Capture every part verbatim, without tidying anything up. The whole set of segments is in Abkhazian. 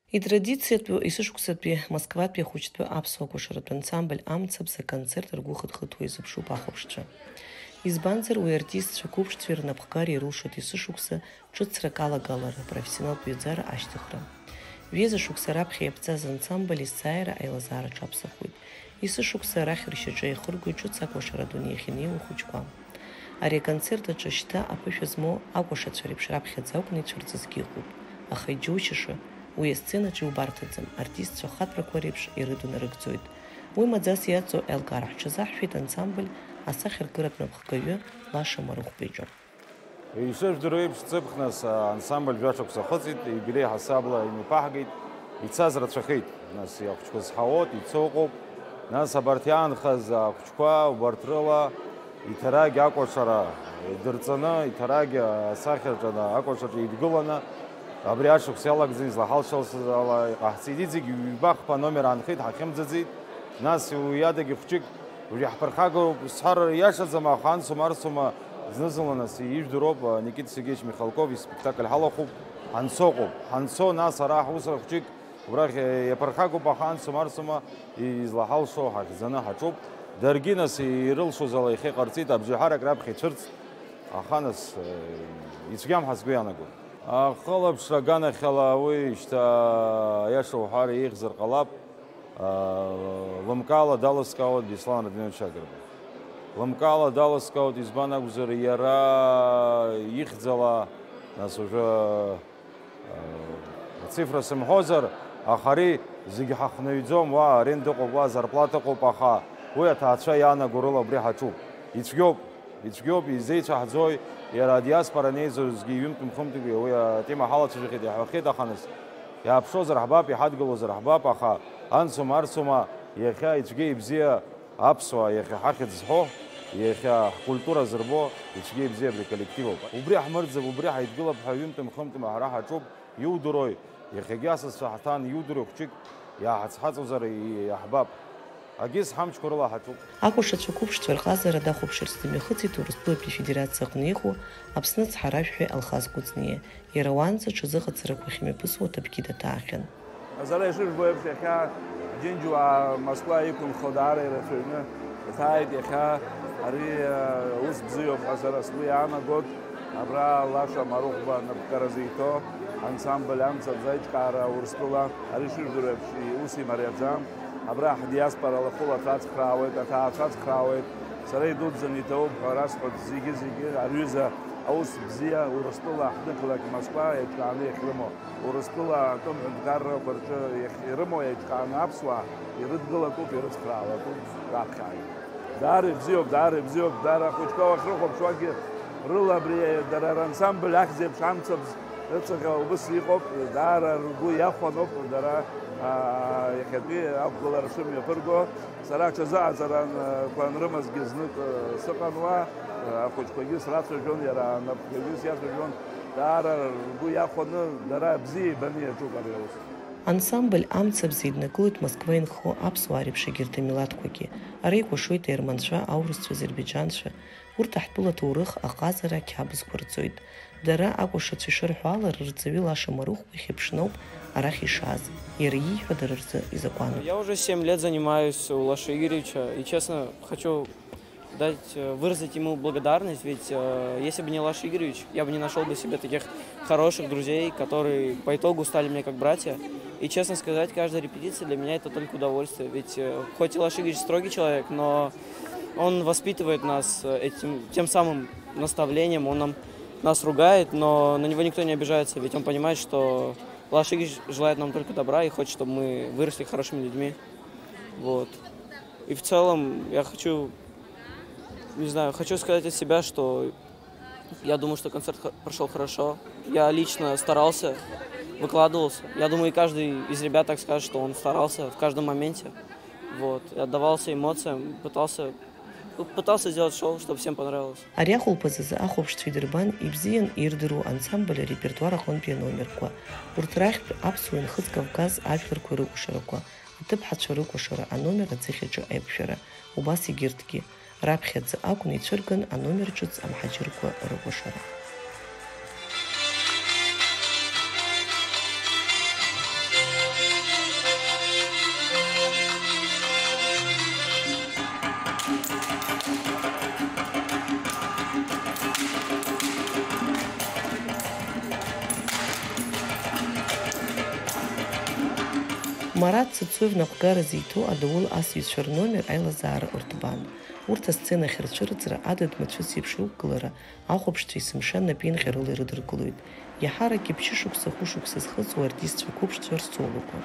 Итрадициатәу есышықәсатәи Москватәи ахәыҷтәы аԥсуа кәашаратәы ансамбль Амцабз аконцерт ргәы хыҭхыҭуа изыԥшуп ахәаԥшцәа. Избанзар, уи артистцәа қәыԥшцәеи рнапхгара ирылшоит есышықәса ҿыцрак алагалара, профессионалтә ҩаӡара ашьҭыхра. Ҩыза шықәса раԥхьа иаԥҵаз ансамбль есааира аилазаараҿ аԥсахуеит. Есышықәса арахь ршьаҿа еихыргоит ҿыц акәашара адунеи ахьынеиуа ахәыҷқәа. Ари аконцерт аҿы шьҭа аԥышәа змоу акәашацәа реиԥш раԥхьаӡа акәны ицәырҵызгьы ыҟоуп, аха иџьоушьаша, уи асценаҿ иубарҭаӡам, артистцәа ахаҭарқәа реиԥш ирыдунарыгӡоит. Уи маӡас иаҵоу аилкаара ҳҽазаҳшәеит ансамбль асахьаркыратә напхгаҩы Лаша Марыхәба иҿы. Ишыжәдыруа еиԥш, Ҵыԥх, нас, ансамбль жәашықәса ахыҵит, иубилеи ҳасабла имҩаԥаҳгеит, ицаз рацәахеит. Нас, ахәыҷқәа зҳауоуп, ицо ыҟоуп. Нас, абарҭ иаанхаз ахәыҷқәа, убарҭ рыла иҭарагь акәашара идырҵаны, иҭарагь асахьаҿы, акәашаҿы идгыланы, абри ашықәс иалагӡаны излаҳалшалсыз ала иҟаҳҵеит. Иҵегь ҩба-хԥа аномер аанхеит, ҳахьымӡаӡеит. Нас уи адагьы хәҷык, уажә иаҳԥырхагоуп, сҳәар иашаӡам, аха анцәа марцәа зны-зынла нас ижәдыруоуп, Никита Сергеевич Михалков испектакль ҳалахәуп, ҳанцо ыҟоуп. Ҳанцо, нас ара ҳусура хәҷык убрахь иаԥырхагоуп, аха анцәа марцәа излаҳалшо ҳахьӡаны ҳаҿуп. Даргьы нас ирылшоз ала иахьа иҟарҵеит, абжеиҳарак раԥхьа ицәырҵт, аха нас, э, ицәгьам ҳәа сгәы иаанагоит. Ахылаԥшра аганахьала уи шьҭа аиаша уҳәар еиӷьзар ҟалап. Лымкаала далыскаауеит Беслан Радинович Агрба. Лымкаала далыскаауеит, избан акәзар, иара ихьӡала, нас, уажәы, ацифра сымҳәозар, аха ари зегь ҳахнаҩӡом, уа аренда ыҟоуп, уа зарплата ыҟоуп, аха уи аҭаацәа иаанаго рыла убри ҳаҿуп. Ицәгьоуп. Ицәгьоуп, изеицәаҳӡои, иара адиаспора анеизозгьы ҩымтә-хынтәгьы уи атема ҳалацәажәахьеит, иаҳәахьеит, аха нас, иааԥшуазар ҳбап, иҳадгылозар ҳбап, аха анцәа марцәа иахьа ицәгьа-ибзиа аԥсуаа иахьа ҳахьӡ зҳәо, иахьа ҳкультура зырбо, ицәгьа-ибзиа абри аколлектив ауп. Убри ҳмырӡып, убри ҳаидгылап ҳәа ҩымтә-хынтә ҳара ҳаҿуп, иудыруеи? Иахьагьы асасцәа ҳҭан, иудыруеи хәҷык, иааҳацҳаҵозар иаҳбап. Агьыс ҳамчқәа рыла ҳаҿуп. Акәашацәа қәыԥшцәа рҟазара дахәаԥшырц дымҩахыҵит Урыстәылатәи Афедерациа аҟны иҟоу Аԥсны ацҳаражәҳәаҩ Алхас Кәыҵниа. Иара уаанӡа ҽазыҟаҵарақәа ахьымҩаԥысуа аҭыԥгьы даҭаахьан. Азара ишыжәбо еиԥш, иахьа Џьынџьуаа Москва иқәынхо даара ирацәаҩны иҭааит. Иахьа ари, э, ус бзиоуп ҳәа сара сгәы иаанагоит. Абра Лаша Марыхәба напхгара зиҭо ансамбль Амцабз аиҿкаара Урыстәыла, ари шыжәдыруа еиԥш, ус имариаӡам. Абра ҳдиаспора лахәыла ацхраауеит, аҭаацәа ацхраауеит. Сара идуӡӡаны иҭабуп ҳәа расҳәоит зегьы-зегьы, ари аҩыза аус бзиа Урыстәыла аҳҭнықалақь Москва еиҿкааны иахьрымоу. Урыстәыла атәым ҳәынҭқаррақәа рҿы иахь-, ирымоу еиҿкааны аԥсуаа ирыдгылатәуп, ирыцхраалатәуп раԥхьагьы. Даара ибзиоуп, даара ибзиоуп, даара ахәыҷқәа уахьрыхәаԥшуагьы рыла абри дара рансамбль ахьӡ еиԥш Амцабз рыҵаҟа убыс иҟоуп, даара ргәы иахәаноуп дара, аа, иахьатәи ақәгылара шымҩаԥырго. Сара аҽазыҟаҵарақәа анрымазгьы знык, э, сыҟан уа, э, ахәыҷқәагьы срацәажәон, иара анапхгаҩыс иацәажәон, даара ргәы иахәаны, дара бзиа ибаны иаҿуп ари аус. Ансамбль Амцабз еиднакылоит Москва инхо аԥсуаа реиԥш егьырҭ амилаҭқәагьы. Ара икәашоит аерманцәа, аурысцәа, азербеиџьанцәа. Урҭ аҳтәыла аҭоурых, аҟазара, ақьабзқәа рҵоит. Дара акәашацәа ишырҳәо ала, рырҵаҩы Лаша Марыхәба ихьыԥшноуп арахь ишааз. Иара ииҳәо дара рзы изакәануп. Я уже семь лет занимаюсь у Лаши Игоревича, и, честно, хочу дать, э, выразить ему благодарность, ведь, э, если бы не Лаша Игоревич, я бы не нашёл бы себе таких хороших друзей, которые по итогу стали мне как братья. И, честно сказать, каждая репетиция для меня — это только удовольствие. Ведь, э, хоть и Лаша Игоревич строгий человек, но он воспитывает нас, э, этим, тем самым наставлением, он нам, нас ругает, но на него никто не обижается, ведь он понимает, что Лаша Игоревич желает нам только добра и хочет, чтобы мы выросли хорошими людьми. Вот. И в целом я хочу, не знаю, хочу сказать от себя, что я думаю, что концерт х-, прошёл хорошо. Я лично старался, выкладывался. Я думаю, и каждый из ребят так скажет, что он старался в каждом моменте. Вот. И отдавался эмоциям, пытался, ну, пытался сделать шоу, чтобы всем понравилось. Ари ахәылԥаз азы ахәаԥшцәа идырбан ибзиан ирдыруа ансамбль арепертуар аҟынтәи аномерқәа. Урҭ рахьтә аԥсуа инхыҵ Кавказ ажәларқәа рыкәашарақәа, аҭыԥҳацәа рыкәашара, аномер аӡыхь аҿы аиқәшәара, убас егьырҭгьы. Раԥхьаӡа акәны ицәырган аномер ҿыц амҳаџьырқәа рыкәашара. Марат Цыцуев напхгара зиҭо адаула асыҩцәа рномер аилазаара ырҭбаан. Урҭ асценахь рцәырҵра, адыд мацәыс еиԥш рықәгылара, ахәаԥшцәа есымша напеинҟьарыла ирыдыркылоит. Иаҳаракгьы ԥшьышықәса, хәышықәса зхыҵуа артистцәа қәыԥшцәа рсолоқәа.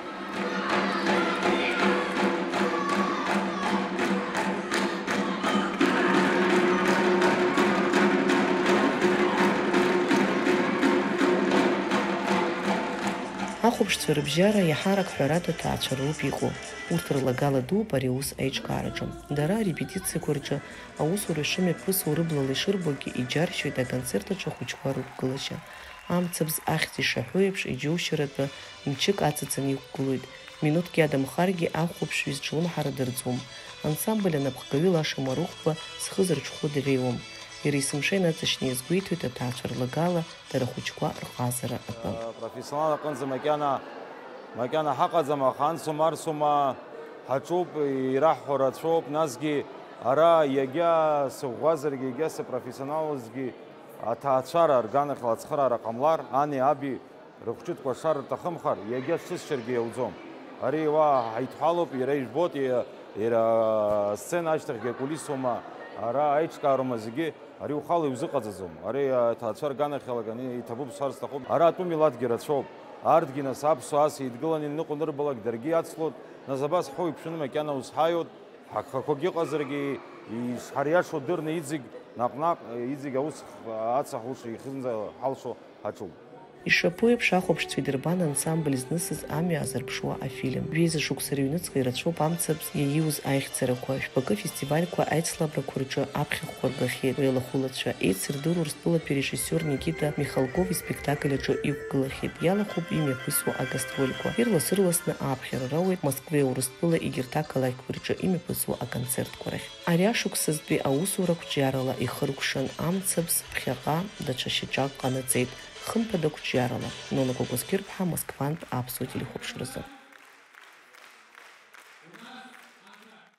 Ахәаԥшцәа рыбжьара иаҳарак ҳәарада ҭаацәароуп иҟоу. Урҭ рлагала дууп ари аус аиҿкаараҿы. Дара арепетициақәа рҿы аусура шымҩаԥысуа рыблала ишырбогьы, иџьаршьоит аконцерт аҿы ахәыҷқәа рықәгылашьа. Амцабз ахьӡ ишаҳәо еиԥш, иџьоушьаратәы мчык ацыҵаны иқәгылоит. Минуҭк иадамхаргьы, ахәаԥшҩы изҿлымҳара дырӡуам. Ансамбль анапхгаҩы Лаша Марыхәба зхы зырҽхәо дреиуам. Иара есымша инаҵшьны иазгәеиҭоит аҭаацәа рлагала дара ахәыҷқәа рҟазара атәы. Профессионал аҟынӡа макьана, макьана ҳаҟаӡам, аха анцома-арсома ҳаҿуп, ираҳҳәо рацәоуп, насгьы ара иагьа сыӷәӷәазаргьы, иагьа сыпрофессионалызгьы аҭаацәара рганахьала ацхыраара ҟамлар, ани аби рыхәҷытә кәашара рҭахымхар, иагьа сҽысшьыргьы иауӡом. Ари уа ҳаидҳәалоуп, иара ижәбоит, иа-, иара асцена ашьҭахьгьы акулисоума, ара аиҿкаароума зегьы, ари ухала иузыҟаҵаӡом. Ари аҭаацәа рганахьала ганы иҭабуп сҳәар сҭахуп. Ара атәым милаҭгьы рацәоуп. Арҭгьы нас аԥсуаа ас еидгыланы иныҟәнырбалак даргьы иацлоит, нас абас ҳхы уқәшәаны макьана узҳаиуеит, ҳагхақәагьы ыҟазаргьы, ишҳариашо дырны иӡыгь наҟ-наҟ, иӡыгь аус ацаҳуша ихынӡа ҳалшо ҳаҿуп. Ишаԥу еиԥш, ахәаԥшцәа идырбан ансамбль знысыз амҩа азырԥшуа афильм. Жәеиза шықәса рыҩныҵҟа ирацәоуп амцабз иаиуз аихьӡарақәа, жәпакы фестивальқәа, аицлабрақәа рҿы аԥхьахәқәа ргахьеит. Уи алахәылацәа еицырдыруа Урыстәылатәи арежиссиор Никита Михалков испектакль аҿы иқәгылахьеит. Иалахәуп имҩаԥысуа агастрольқәа. Ирлас-ырласны ааԥхьара роуеит Москвеи Урыстәылеи егьырҭ ақалақьқәа рҿы имҩаԥысуа аконцертқәа рахь. Ари ашықәсазтәи аусура қәҿиарала ихыркәшан, амцабз ԥхьаҟа даҽа шьаҿак ҟанаҵеит, хымԥада қәҿиарала. Нона Кәакәасқьырԥҳа, Москвантә аԥсуа телехәаԥшразы.